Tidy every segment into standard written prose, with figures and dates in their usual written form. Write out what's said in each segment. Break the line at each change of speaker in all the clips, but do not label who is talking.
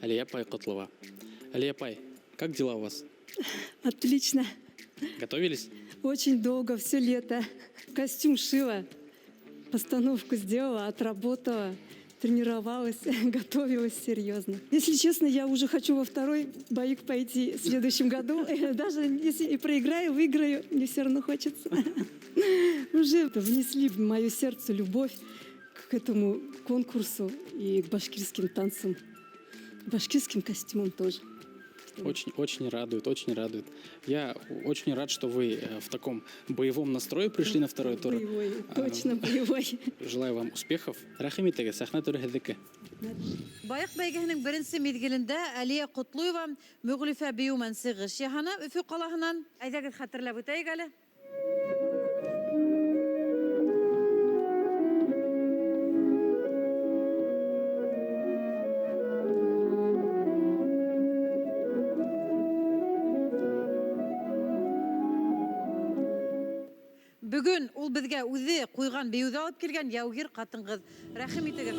Әлиә апай Ҡотлова. Әлиә апай, как дела у вас?
Отлично.
Готовились?
Очень долго, все лето. Костюм шила, постановку сделала, отработала, тренировалась, готовилась серьезно. Если честно, я уже хочу во второй боик пойти в следующем году. Даже если и проиграю, выиграю, мне все равно хочется. Уже внесли в мое сердце любовь к этому конкурсу и к башкирским танцам, к башкирским костюмам тоже.
Очень, очень радует, очень радует. Я очень рад, что вы в таком боевом настрое пришли на второй тур.
Боевой, точно боевой.
Желаю вам успехов. Рәхим итегеҙ, сәхнә түре һеҙҙеке.
Байыҡ бәйгеһенең беренсе миҙгелендә Әлиә Ҡотлоева Мөғлифә бейеү менән сығыш яһаны Өфө ҡалаһынан. Әйҙәгеҙ хәтерләп үтәйек әле. Бөгөн ул беҙгә үҙе ҡуйған бейеүҙе алып килгән яугир ҡатын-ҡыҙ. Рәхим итегеҙ.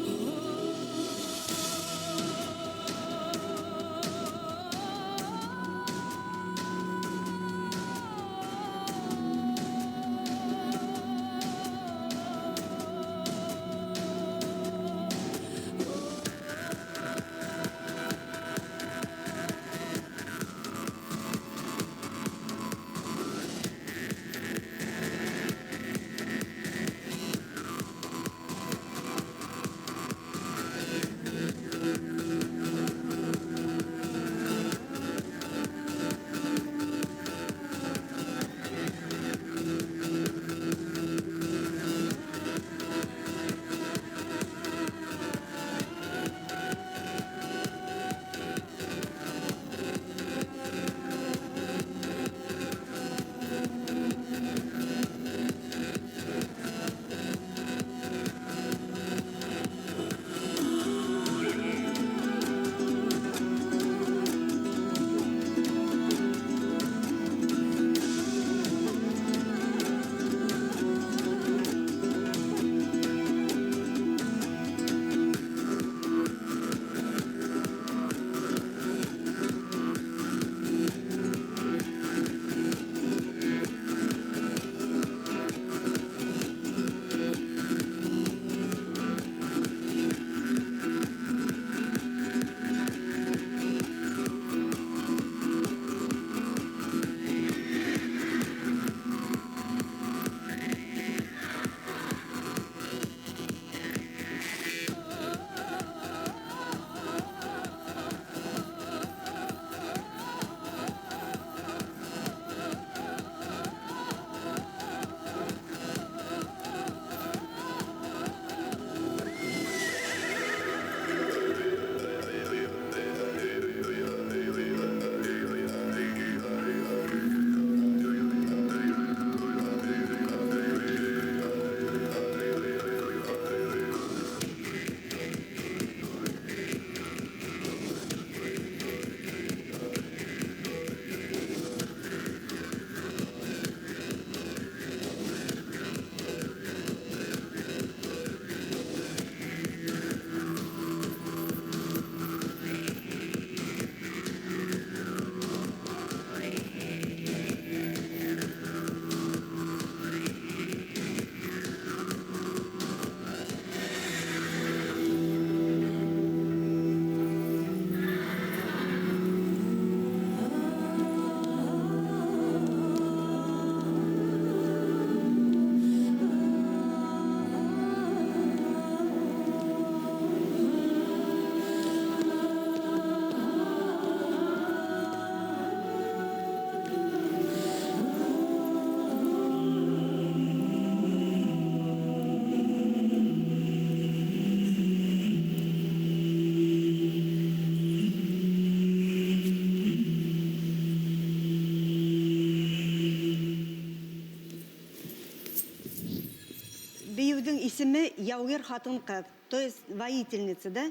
Бейеүҙең исеме яугир ҡатын-ҡыҙ, то есть воительница, да?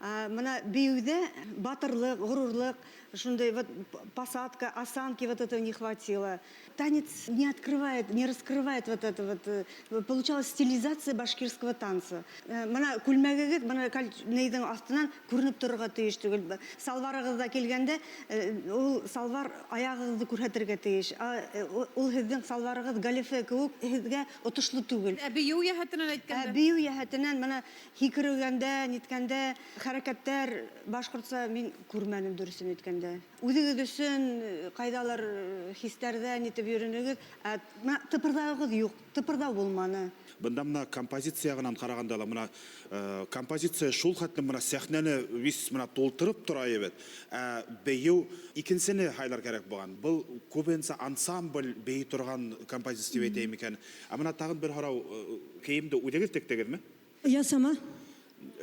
Бына бейеүҙә батырлыҡ, ғорурлыҡ, шундай вот посадка, осанки, вот этого не хватило. Танец не открывает, не раскрывает вот это вот. Получалась стилизация башкирского танца. Бына күлмәгегеҙ, бына нейҙең аҫтынан күренеп торорға тейеш түгел. Салбарығыҙҙа килгәндә, ул салбар аяғығыҙҙы күрһәтергә тейеш. Ул һеҙҙең салбарығыҙ галифе кеүек һеҙгә отошло түгел.
Ә бейеү йәһәтенән әйткәндә?
Бейеү йәһәтенән бына һикергәндә, ниткәндә хәрәкәттәр башҡортса мин күрмәнем, дөрөҫөн әйткәндә. Үҙегеҙ өсөн ҡайҙалыр хистәрҙә нитеп йөрөнөгөҙ, ә бына тыпырҙауығыҙ юҡ, тыпырҙау булманы.
Бында бына композиция яғынан ҡарағанда ла бына композиция шул хәтлем бына сәхнәне вис бына тултырып тора бит. Ә бейеү икенсене һайлар кәрәк булған. Был күбенсә ансамбль бейей торған композиция тип әйтәйем икән. Ә бына тағын бер һорау, кейемде үҙегеҙ тектегеҙме?
Я сама.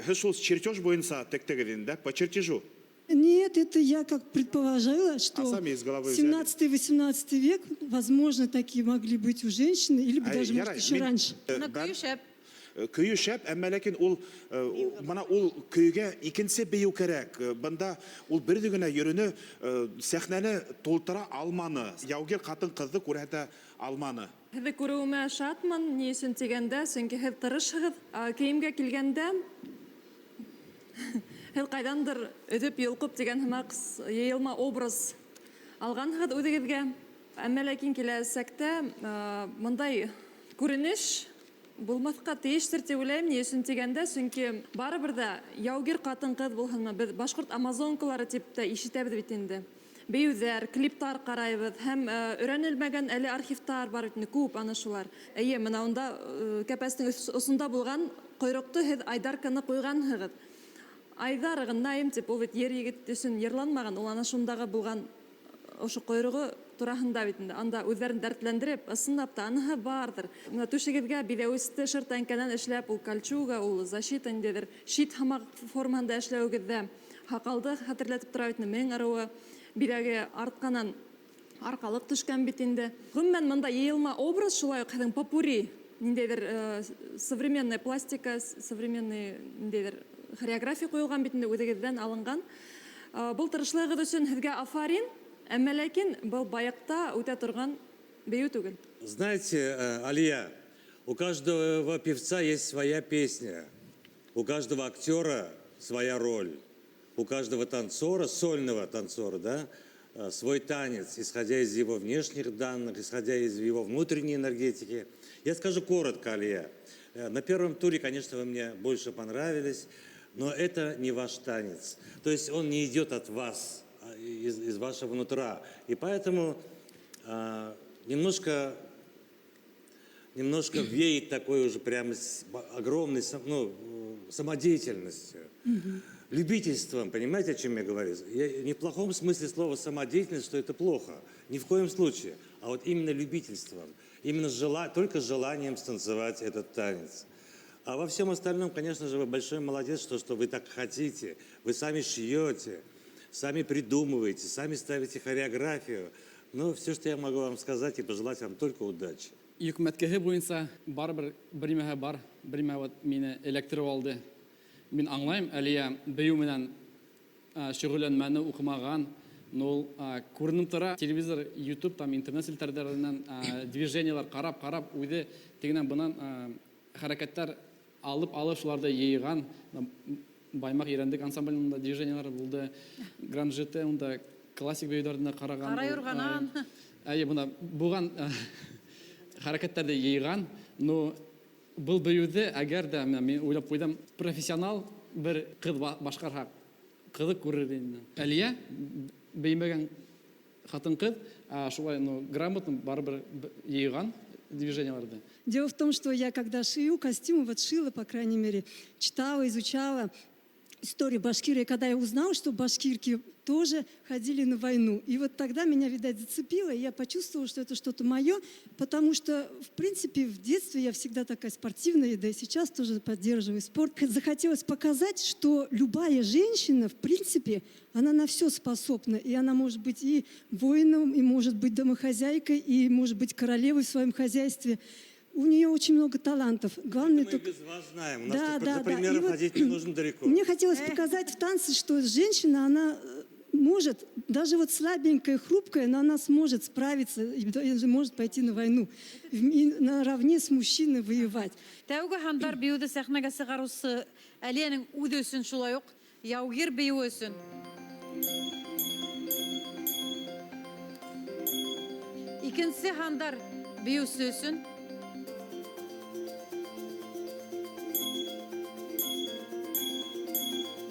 Һеҙ шул чертеж буйынса тектегеҙ инде, да? По чертежу.
Нет, это я как предположила, что
А сами из головы взяли?
17-18 век, возможно, такие могли быть у женщины, или
Ай,
даже, может,
ярай,
еще раньше.
Бына көйө шәп.
Көйө шәп, әммә ләкин ул бына ул көйгә икенсе бейеү кәрәк. Бында ул бер генә йөрөнө, сәхнәне тултыра алманы. Яугир ҡатын ҡыҙҙы күрһәтә алманы.
Һеҙҙе күреүемә шатмын, ни өсөн тигәндә, сөнки һеҙ тырышһығыҙ. Кейемгә килгәндә, һеҙ ҡайҙандыр өҙөп йолҡоп тигән һымаҡ йыйылма образ алғанһығыҙ үҙегеҙгә. Әммә ләкин киләсәктә мындай күренеш булмаҫҡа тейештер тип уйлайым. Ни өсөн тигәндә, сөнки барыбер ҙә яугир ҡатын-ҡыҙ булһынмы, беҙ башҡорт амазонкалары тип тә ишетәбеҙ бит инде. Бейеүҙәр, клиптар ҡарайбыҙ һәм өйрәнелмәгән әле архивтар бар бит инде, күп ана шулар. Эйе, бына унда кәпәстең осонда булған ҡойроҡто һеҙ Айдарканы ҡуйғанһығыҙ. Айҙар ғынайым тип, ул бит ер егет өсөн йырланмаған, ул ана шундағы булған ошо ҡойроғо тураһында бит инде. Анда үҙҙәрен дәртләндереп, ысынлап та аныһы барҙыр. Бына түшегеҙгә биҙәүесте шыр тәңкәнән эшләп, ул кольчуга, ул защита ниндәйҙер щит һымаҡ формаһында эшләүегеҙҙә һаҡалды хәтерләтеп тора бит инде, мең ырыуы биҙәге артҡанан арҡалыҡ төшкән бит инде. Ғөмүмән, мында йыйылма образ шулай уҡ һеҙҙең попури, ниндәйҙер современная пластика, современный ниндәйҙер хореография ҡуйылған бит инде, үҙегеҙҙән алынған. Был тырышлығығыҙ өсөн һеҙгә афарин, әммә ләкин был баяҡта үтә торған бейеү түгел.
Знаете, Алия, у каждого певца есть своя песня, у каждого актера своя роль, у каждого танцора, сольного танцора, да, свой танец, исходя из его внешних данных, исходя из его внутренней энергетики. Я скажу коротко, Алия. На первом туре, конечно, вы мне больше понравились, но это не ваш танец. То есть он не идет от вас, а из вашего нутра. И поэтому немножко веет такой уже прямо огромной самодеятельностью. Любительством, понимаете, о чем я говорю? Я не в плохом смысле слова самодеятельность, что это плохо. Ни в коем случае. А вот именно любительством. Именно только желанием станцевать этот танец. А во всем остальном, конечно же, вы большой молодец, что вы так хотите. Вы сами шьете, сами придумываете, сами ставите хореографию. Но все, что я могу вам сказать и пожелать вам, только удачи.
Йөкмәткеһе буйынса барыбер бер нимәһе бар, бер нимә вот мине эләктереп алды. Мин аңлайым, Әлиә бейеү менән шөғөлләнмәне, уҡымаған, но ул күренеп тора, телевизор, YouTube, там интернет селтәрҙәренән движениелар ҡарап, ҡарап, үҙе тегенән бынан хәрәкәттәр алып, алып шуларҙы йыйған. Баймаҡ Ирәндек ансамблендә движениелар булды, Гранд ЖТ унда классик бейеүҙәренә ҡараған.
Ҡара юрғанан.
Әйе, бына булған хәрәкәттәрҙе йыйған, но был бейеүҙе әгәр ҙә менә мин уйлап ҡуйҙым, профессионал бер ҡыҙ башҡарһа, ҡыҙыҡ күрер ине. Әлиә бейемәгән ҡатын-ҡыҙ, шулай, грамотно барыбер йыйған движениеларҙы.
Дело в том, что я когда шью костюмы, вот шила, по крайней мере, читала, изучала историю Башкирии, когда я узнала, что башкирки тоже ходили на войну. И вот тогда меня, видать, зацепило, и я почувствовала, что это что-то мое, потому что, в принципе, в детстве я всегда такая спортивная, да и сейчас тоже поддерживаю спорт. Захотелось показать, что любая женщина, в принципе, она на все способна, и она может быть и воином, и может быть домохозяйкой, и может быть королевой в своем хозяйстве. У нее очень много талантов. Главное
Мы
только...
без вас знаем. У нас
Да,
тут
да,
за
да. И
примером
вот
ходить не нужно далеко.
Мне хотелось показать в танце, что женщина, она может, даже вот слабенькая, хрупкая, но она сможет справиться и даже может пойти на войну, и наравне с мужчиной воевать.
Тәүге һандар бейеүҙе сәхнәгә сығарыусы Әлиәнең үҙе өсөн шулай уҡ яугир бейеүе өсөн. Икенсе һандар бейеүсе өсөн.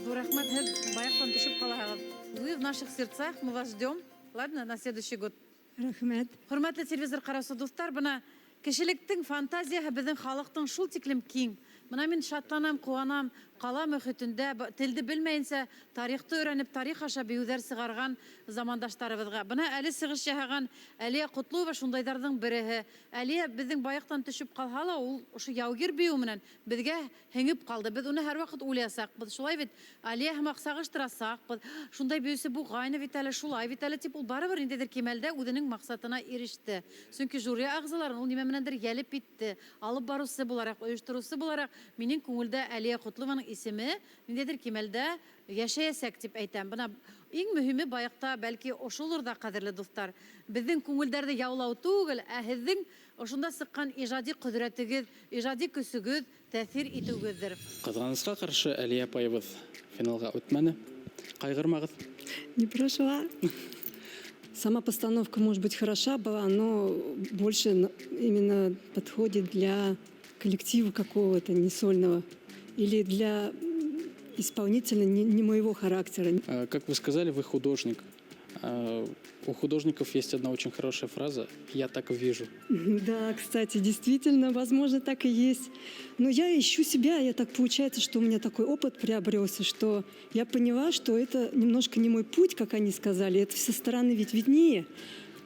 Ҙур рәхмәт, һеҙ баяҡтан төшөп ҡалаһығыҙ. Вы в наших сердцах, мы вас ждем. Ладно, на следующий год.
Рәхмәт.
Хөрмәтле телевизор ҡараусы дуҫтар, бына кешелектең фантазияһы беҙҙең халыҡтың шул тиклем киң. Бына мин шатланам, ҡыуанам, ҡала мөхитендә телде белмәйенсә тарихты өйрәнеп, тарих аша бейеүҙәр сығарған замандаштарыбыҙға. Бына әле сығыш яһаған Әлиә Ҡотлоева шундайҙарҙың береһе. Әлиә беҙҙең баяҡтан төшөп ҡалһа ла, ул ошо яугир бейеү менән беҙгә һеңеп ҡалды. Беҙ уны һәр ваҡыт уйлаясаҡбыҙ. Шулай бит, Әлиә һымаҡ сағыштырасаҡбыҙ. Шундай бейеүсе булғайны бит әле, шулай бит әле тип ул барыбер ниндәйҙер кимәлдә үҙенең маҡсатына иреште. Сөнки жюри ағзаларын ул нимә менәндер йәлеп итте. Алып барыусы булараҡ, ойоштороусы булараҡ минең күңелдә Әлиә Ҡотлоеваның исеме ниндәйҙер кимәлдә йәшәйәсәк тип әйтәм. Бына иң мөһиме баяҡта бәлки ошолор ҙа, ҡәҙерле дуҫтар. Беҙҙең күңелдәрҙе яулау түгел, ә һеҙҙең ошонда сыҡҡан ижади ҡөҙрәтегеҙ, ижади көсөгөҙ тәьҫир итеүегеҙҙер.
Ҡыҙғанысҡа ҡаршы Әлиә апайыбыҙ финалға үтмәне. Ҡайғырмағыҙ.
Не прошла. Сама постановка, может быть, хороша была, но больше именно подходит для коллектива какого-то не сольного или для исполнителя не моего характера.
Как вы сказали, вы художник. У художников есть одна очень хорошая фраза: «Я так вижу».
Да, кстати, действительно, возможно, так и есть. Но я ищу себя, я так получается, что у меня такой опыт приобрелся, что я поняла, что это немножко не мой путь, как они сказали, это со стороны ведь виднее.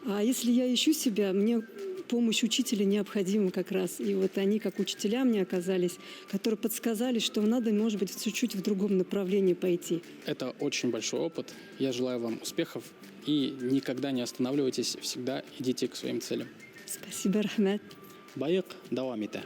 А если я ищу себя, мне помощь учителя необходима как раз. И вот они, как учителя, мне оказались, которые подсказали, что надо, может быть, чуть-чуть в другом направлении пойти.
Это очень большой опыт. Я желаю вам успехов и никогда не останавливайтесь, всегда идите к своим целям.
Спасибо, рәхмәт.
Байыҡ дауам итә.